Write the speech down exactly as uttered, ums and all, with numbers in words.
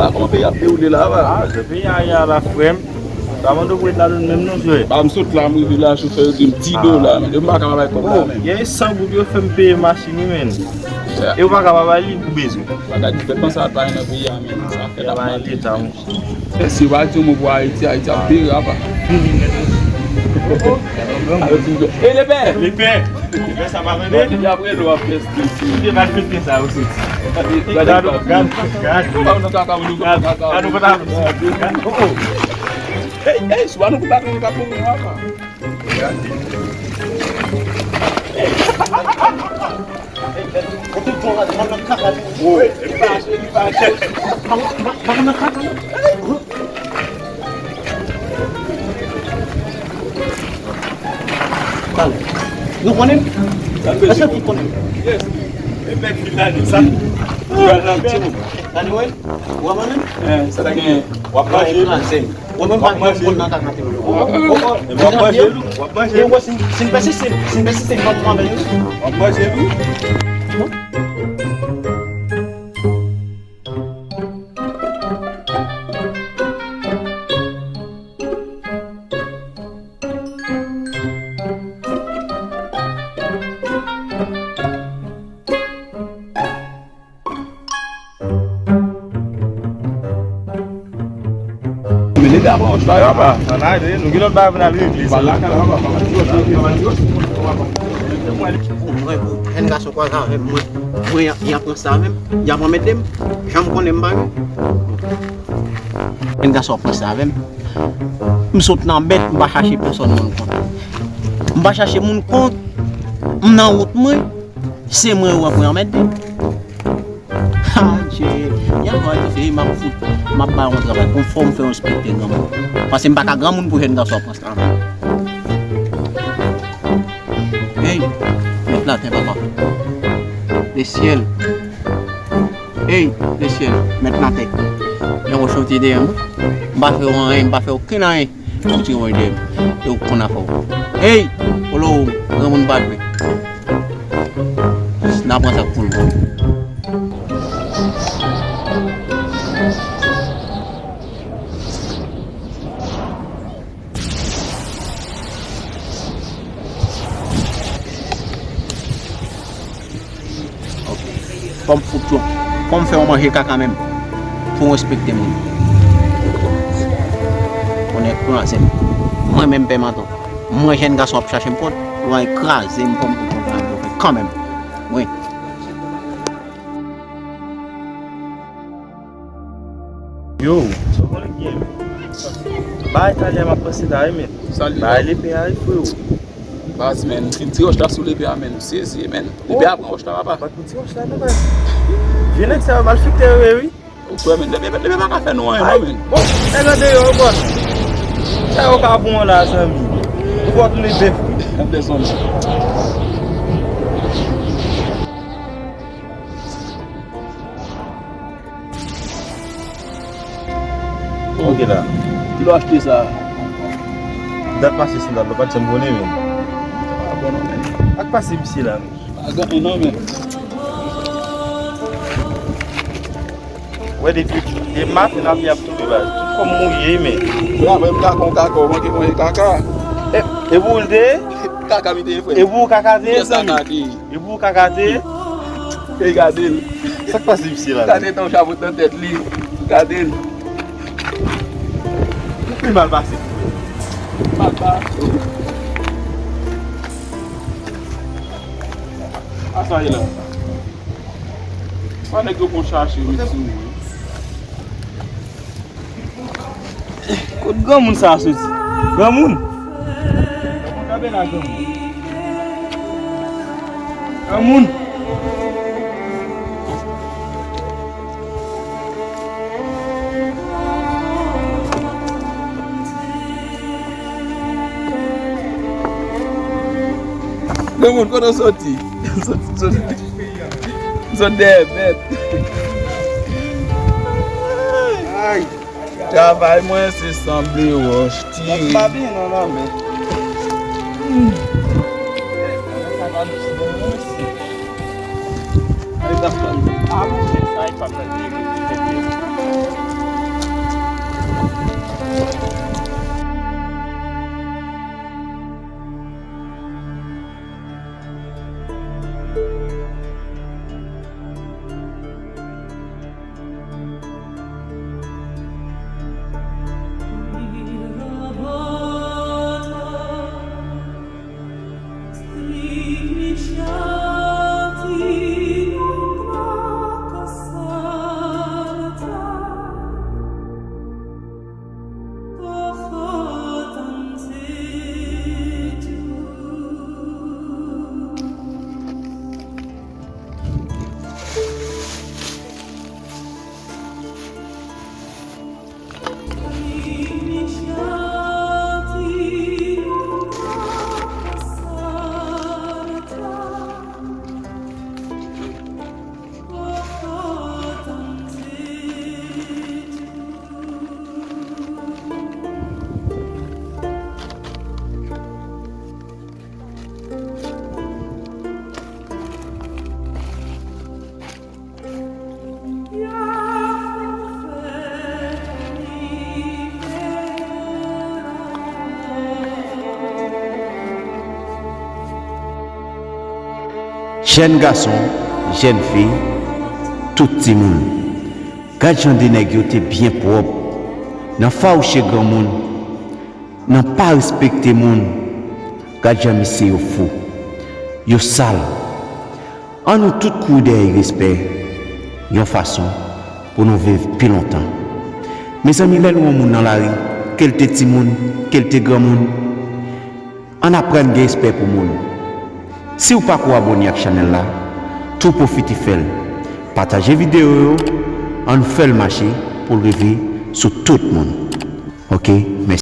Pa kòman peyi ap dewoule la, pa? Ah, jan peyi a ye a la, frè m. Pa mande w pou ret ladan l menm non, frè. Pa m sot la, m rive la, chofè yo di m dis dola, men. Yo m pa ka bay kòb la, men. Gen san goud yo fè m peye machin, wi, men. E w pa ka pa bay li pou bezwen. Bagay ki fèt konsa pa nan peyi a, men. Sa fèt ap mande. Èske w pa di yon mo pou Ayiti, Ayiti ap pire apa? E lepè! Lepè! Lepè sa pa vende? Depi apre nou ap teste. Lepè pa fete sa ou soti. Gade, gade, gade. Ou pa nou kaka, nou kaka. Gade, gade. Oh, oh. Ey, ey, swa nou pou pa nou pa pou nou apa. Nou konnen? Èske tout konnen? Yes. E bèk vin la di sa. Gade wè. Ou wè mwen menm? Eh, sa ta gen. W ap manje. Mwen menm pa gen moun nan kaka te yo. W ap manje tou. W ap manje tou. Si n pèsiste, si n pèsiste, n ap pran bèl yo. W ap manje tou. Men nèg la pran yon chay apa. Ann ale, nou gen lòt bagay pou n al regle. Mwen, jèn gason kwaze avè m, mwen, mwen, y a, y a pran sa avè m, y a pran mèt de m, jan m konnen m pa gen. Jèn gason ap pran sa avè m. M sot nan bèt, m pa chache pèsòn moun kont. M pa chache moun kont, m nan wout mwen, se mwen yo ap pran mèt de m. Adje, y a vwa di fè, m ap fout, m ap bay yon travay, pou fò m fè yon respekte granmoun. Paske m pa ka granmoun pou jèn gason ap pran sa avè m. Hey, mèt laten, papa. Lesyèl. Hey, lesyèl, mèt laten. Yon wòch soti dèyè m. M pa fè w anyen, m pa fè okenn anyen. Yon ti wòch dèyè m. E w konn afè w. Hey, olo, granmoun pa jwe. N a pran sa k pou nou. Ok. Fò m fout yon. Fò m fè yon manje kaka menm. Pou w respekte moun. Konnen kraze m. Mwen menm pè manto. Mwen jèn gason ap chache m kont. Ou al kraze m fò m fout yon kanmenm. Wi. Yo, bagay talè m ap panse la wi, men. Bagay lepe a wi, freo. Baz, men, fin ti wòch la sou lepe a, men, m sezi, men. Lepe a pran wòch la, papa. Bat pou ti wòch la, non, baz. Vye nèg sa yo malfektè yo ye, wi. Ou kwè, men, lepe, lepe pa ka fè nou anyen, non, men. Bon, nèg andeyò, bòs. Sa yo ka bon la, zanmi. Ou fò tounen bèf, wi. Gade son. Ok la. Ki lè w achte sa? Dat pase sandal la, pa t janm konnen, men. A bon, non, men. Ak pase misye la, men. Pa gen, non, men. Wè, depi, depi maten, lapli ap tonbe, baz. Tout kò m mouye, men. Wè, apre m kaka, w kaka, w manke manje kaka. E, e pou w te ye? Kaka m te ye, frè. E pou w kaka te ye, zanmi? Kaka te ye. E pou kaka te ye? Ey, gade l. Sa k pase misye la? Gade tan chapo nan tèt li. Gade l. Li mal pase. Mal pase. A sa ye la. Pa nèg yo pran chache met sou mwen. Kot granmoun sa a soti? Granmoun? Granmoun, kanpe la, granmoun. Granmoun. Granmoun, kote w soti? Soti, soti. M sot dèyè bèt. Ay. Travay mwen se sanble wòch tire. Bèt pa byen non, non, men. Sa pa dous non, mwen se. Ay, sa pa dous. Ah, mwen se sa, e pa mwen ki mete. Jèn gason, jèn fi, tout timoun. Gad jan de nèg yo te byen pwòp, nan fawouche granmoun, nan pa respekte moun. Gad jan mesye yo fou, yo sal. Ann nou tout kouri dèyè respè, yon fason pou nou viv pi lontan. Mezanmi, lè nou wè yon moun nan lari, ke l te timoun, ke l te granmoun, ann aprann gen respè pou moun. Si w pako abòne ak chanèl la, tou pwofite fè l. Pataje videyo yo, ann fè l mache pou l rive sou tout moun. Oke?